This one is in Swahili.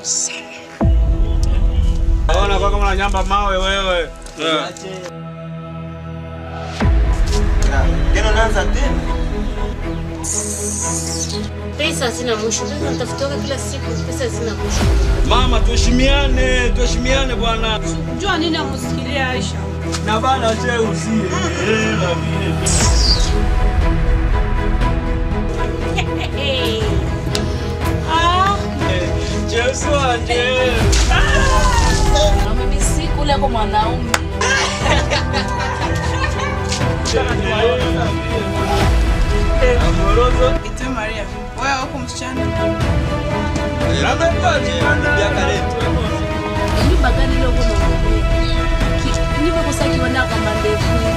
Sana. Ona kwa kama nyamba mawe wewe. Tena naanza tena. Pesa zina mwisho, pesa nitafutaka kila siku, pesa zina mwisho. Mama tuheshimiane, tuheshimiane bwana. Jua nini amsikilia Aisha? Na bana je usie. La vile. Ah, Jesu anje. Na mimi sikule kwa mwanaume. Amoroso. Ite Maria, wewe uko msichana. Nyumba gani ile uko na? Nipo kusaki wana kama ndefu.